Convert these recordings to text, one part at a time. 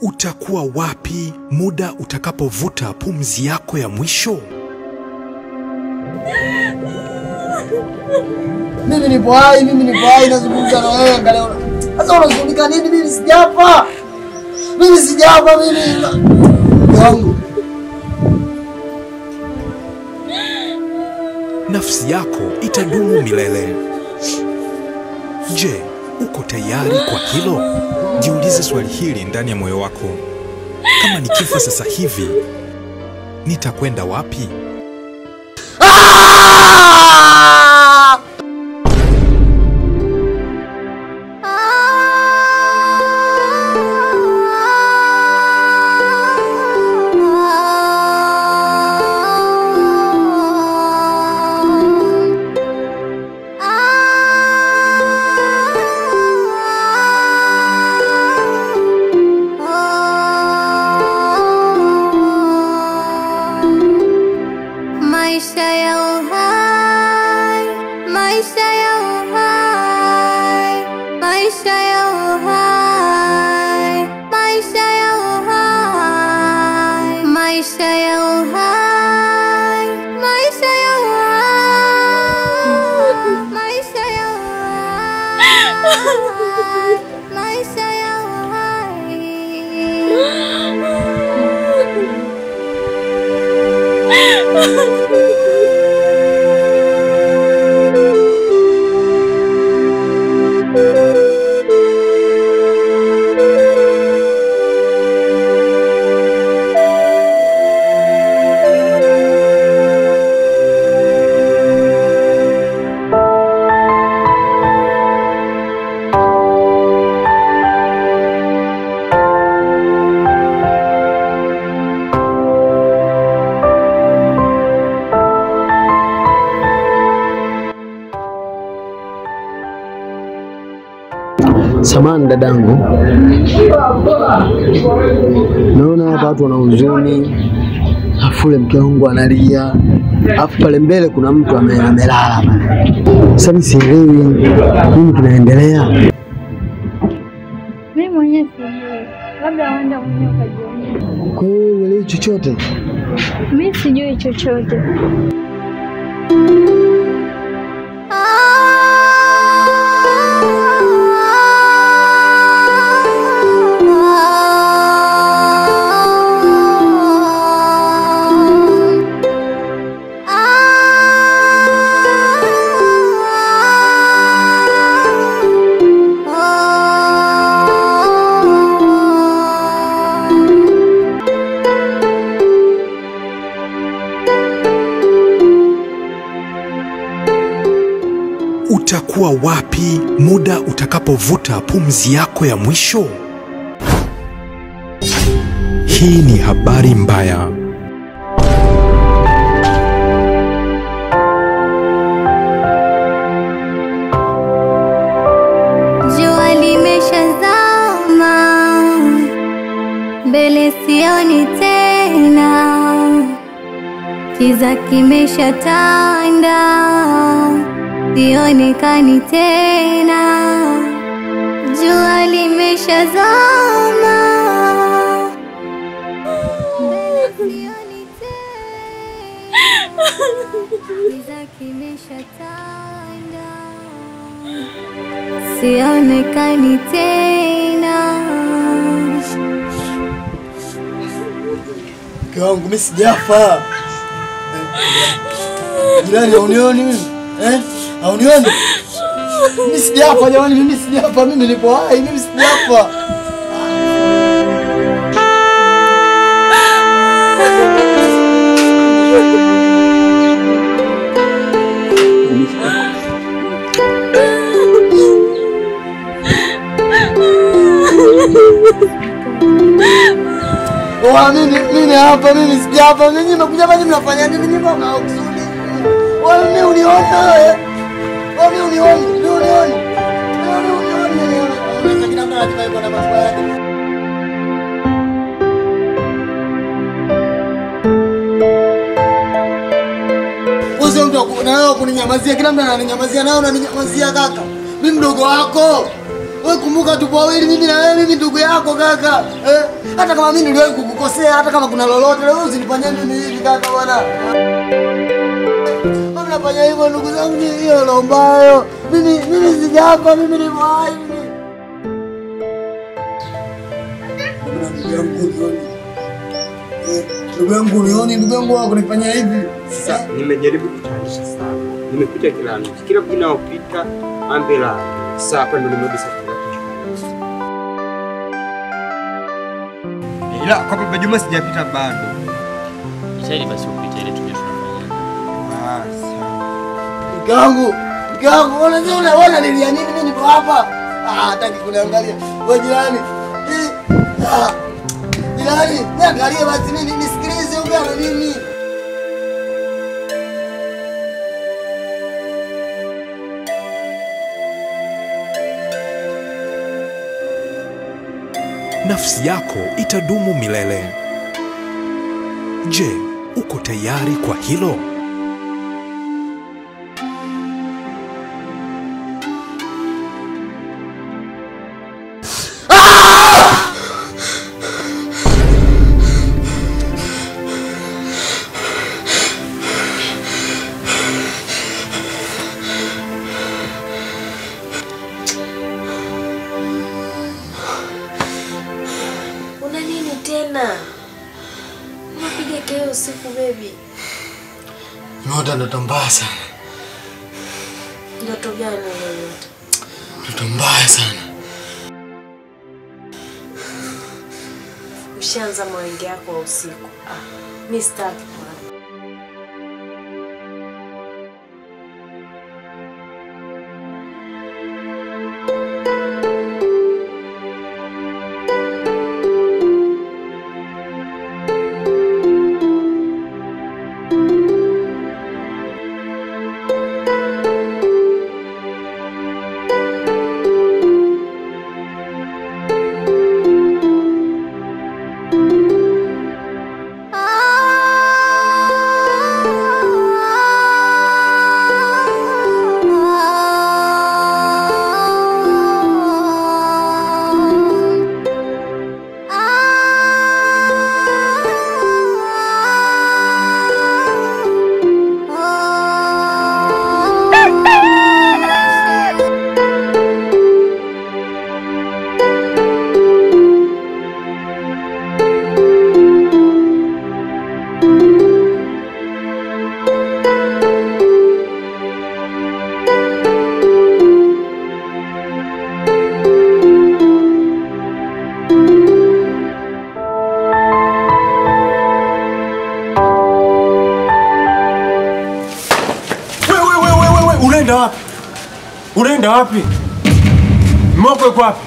Utakuwa wapi muda utakapovuta pumzi yako ya mwisho? Mimi nipo hai, mimi nipo hai, nazungumza na wewe, angalia. Sasa unazungumza nini? Mimi sijafa. Mimi sijafa mimi. Wangu. Nafsi yako itadumu milele. Je, uko tayari kwa hilo? Jiulize swali hili ndani ya moyo wako. Kama nikifa sasa hivi, nitakwenda wapi? Maisha ya uhai, maisha ya uhai, maisha ya uhai, maisha ya uhai, maisha ya uhai, maisha ya uhai, maisha ya uhai, maisha ya uhai. Samahani dadangu, naona hapa watu wana huzuni, afu ule mke wangu analia, afu pale mbele kuna mtu amelala pale. Sasa mimi sielewi nini kinaendelea. Mimi mwenyewe sijui, labda uende mwenyewe ukajionee. Kwa hiyo uelewi chochote? Mimi sijui chochote. Utakuwa wapi muda utakapovuta pumzi yako ya mwisho? Hii ni habari mbaya. Jua limeshazama, mbele sioni tena, kiza kimeshatanda, sionekani tena. Jua limeshazama, mbele sioni tena, kiza kimeshatanda, sionekani tena. Mke wangu mimi sijafa. Jirani haunioni mimi? Eh? Haunioni? Mimi sijafa jamani, mimi sijafa, mimi nipo hai, mimi sijafa. Oa, mimi hapa, mimi sijafa, mimi nimekuja hapa, mnafanya nini? Mimi mnakusudi. Oa, mimi uniona wewe. Oa, mimi unioni, mimi unioni. Mimi unioni, mimi unioni. Kila mtu anajua na mambo yake. Wewe mtu na wewe kuninyamazia, kila mtu ananinyamazia, nao unaninyamazia kaka. Mimi mdogo wako. Wewe kumbuka tupo wawili mimi na wewe, mimi ndugu yako kaka. Hata kama mimi niliwahi kukukosea, hata kama kuna lolote, wewe usinifanyie mimi hivi kaka bwana. Mbona unafanya hivyo ndugu zangu? Hiyo roho mbaya. Mimi sijafa, mimi ni hai mimi. Ndugu yangu unioni, ndugu yangu wako kunifanyia hivi. Sasa nimejaribu kutayarisha sana. Nimepita kila mtu. Kila ninaopita ambela. Sasa hapa ndo nimerudi sasa. Ila kwa Baba Juma sijapita bado. Jitahidi basi upite ile tuje tunafanya. Basi. Mke wangu, unaona nilia nini mimi nipo hapa? Ah, hataki kuniangalia. Wewe jirani. Jirani, niangalie basi mimi nisikilize ongea na nini? Nafsi yako itadumu milele. Je, uko tayari kwa hilo? Nimeota ndoto mbaya sana. Ndoto gani umeota? Ndoto mbaya sana. Ushaanza mawenge yako wa usiku. Mimi sitaki bwana. Unaenda wapi? Unaenda wapi? Moko yuko wapi?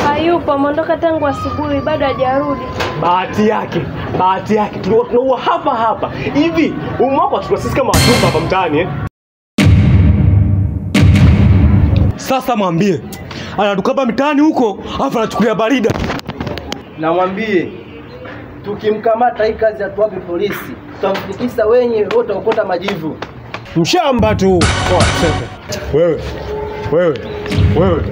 Hayupo, ameondoka tangu asubuhi bado hajarudi. Bahati yake tulikuwa tunaua hapa hapa. Hivi umwako tulikuwa sisi kama watu hapa mtaani eh? Sasa mwambie anatukaba mitaani huko afa anachukulia barida. Na mwambie tukimkamata hii kazi atuwape polisi, tutamfikisha wenye wote ukota majivu. Mshamba tu. Wewe. Wewe. Wewe.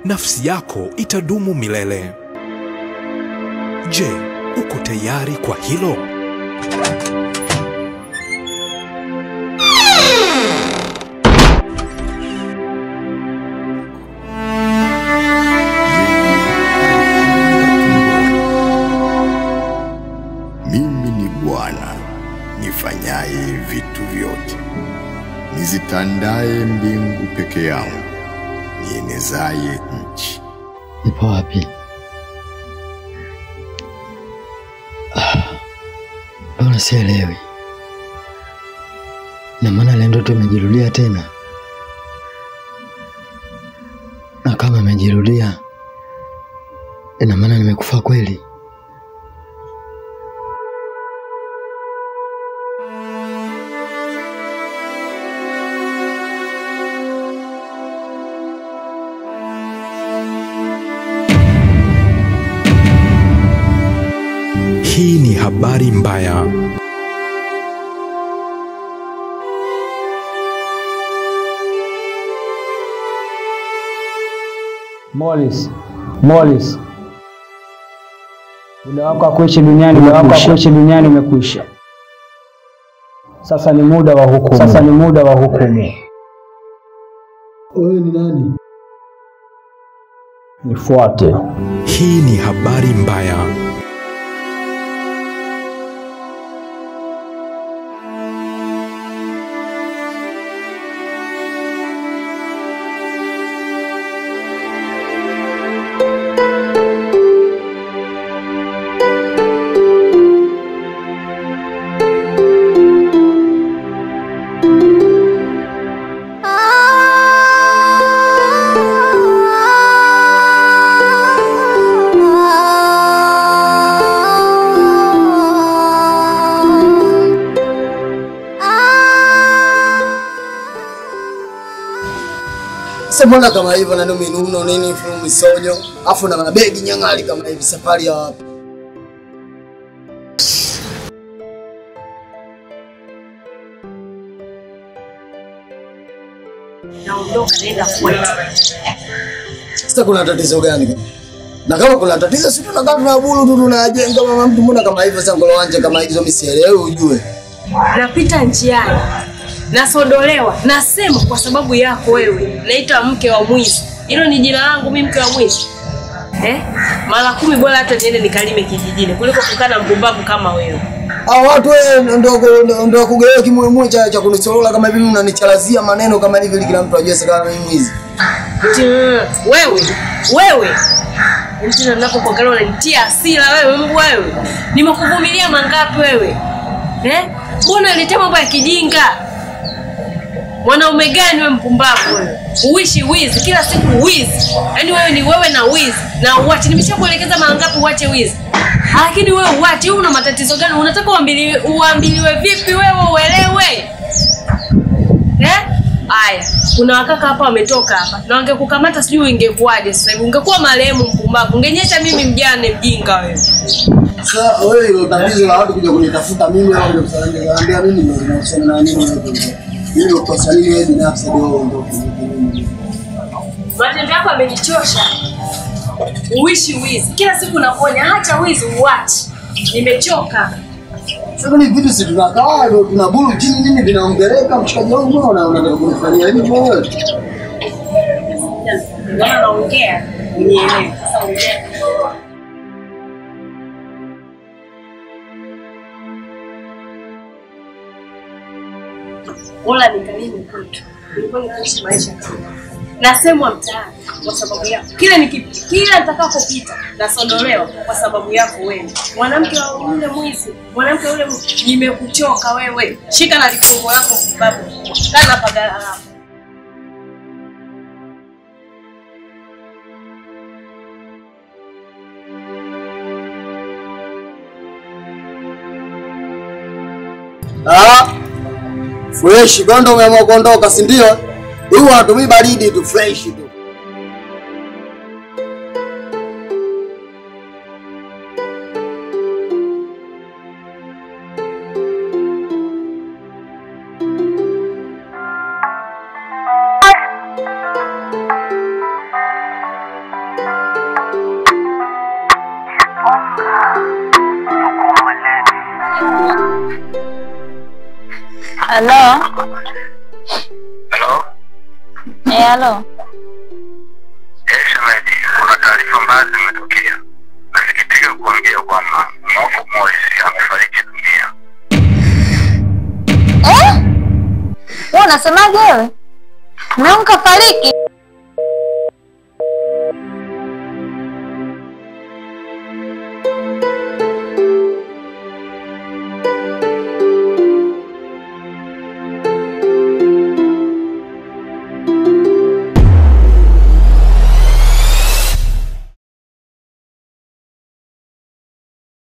Nafsi yako itadumu milele. Je, uko tayari kwa hilo? Mimi ni Bwana nifanyaye nifanyaye vitu vyote, nizitandaye mbingu peke yangu, nienezaye nchi. Nipo wapi? Mbona sielewi? Na maana ile ndoto imejirudia tena. Na kama imejirudia, ina maana nimekufa kweli. Hii ni habari mbaya. Morris, Morris, muda wako wa kuishi duniani umekwisha. Sasa ni muda wa hukumu. Sasa ni muda wa hukumu. Wewe ni nani? Nifuate. Hii ni habari mbaya. Mbona kama hivyo na numi nuno nini fumu sojo afu na mabegi nyangali kama hivi, safari ya wapi? Naondoka naenda kwetu. Sasa kuna tatizo gani? Na kama kuna tatizo si tunakaa tunabulu tu tunajenga mama mtu, mbona kama hivyo sasa ngolo wanje kama hizo mimi sielewi ujue. Napita njiani nasodolewa, nasema kwa sababu yako wewe. Naitwa mke wa mwizi. Hilo ni jina langu mimi, mke wa mwizi. Mara 10 bora hata niende nikalime kijijini kuliko kukaa na mpumbavu kama wewe. Hao watu wewe ndio kugewa kimwemwe cha kunisolola kama hivi, unanichalazia maneno kama hivi kila mtu ajue sasa kama mimi mwizi. Wewe, wewe. Mtu ninapokuangalia unanitia hasira wewe, mbwa wewe. Nimekuvumilia mangapi wewe? Mbona unaletea mambo ya kijinga? Mwanaume gani wewe mpumbavu wewe? Uishi wizi, kila siku wizi. Yaani wewe ni wewe na wizi. Na uache, nimeshakuelekeza mara ngapi uache wizi. Lakini wewe uache, wewe una matatizo gani? Unataka uambiliwe vipi wewe uelewe? Aya, kuna wakaka hapa wametoka hapa. Na wangekukamata sijui ingekuwaje sasa hivi. Ungekuwa marehemu mpumbavu. Ungenyesha mimi mjane mjinga wewe. Sasa wewe hilo tatizo la watu kuja kunitafuta mimi au kuja kuniambia mimi ndio ninahusiana na nini wewe? Mimi kwa nini wewe binafsi ndio uondoke? Matendo yako yamenichosha. Uishi wizi. Kila siku nakuonya acha wizi uache. Nimechoka. Sasa ni vitu si tunakaa ndio tunabulu chini nini vinaongeleka mshikaji wangu unaona unataka kunifanyia nini wewe? Ndio naongea. Unielewe. Sasa ongea. Wala nikalime kwetu. Nilikuwa nikiishi maisha kama. Nasemwa mtaani kwa sababu yako. Kila nitakapopita nasondolewa kwa sababu yako wewe. Mwanamke wa yule mwizi, mwanamke yule nimekuchoka wewe. Shika na likongo lako babu. Kana pagala hapo. Fresh, gondo umeamua kuondoka, si ndio? Huyu hatumii baridi tu, fresh tu. Hello? Hello? Hello. Shemeji, kuna taarifa mbaya zimetokea. Nasikitika kuambia kwamba mume wako Morris amefariki dunia. Eh? Wewe unasemaje wewe? Mume wangu kafariki?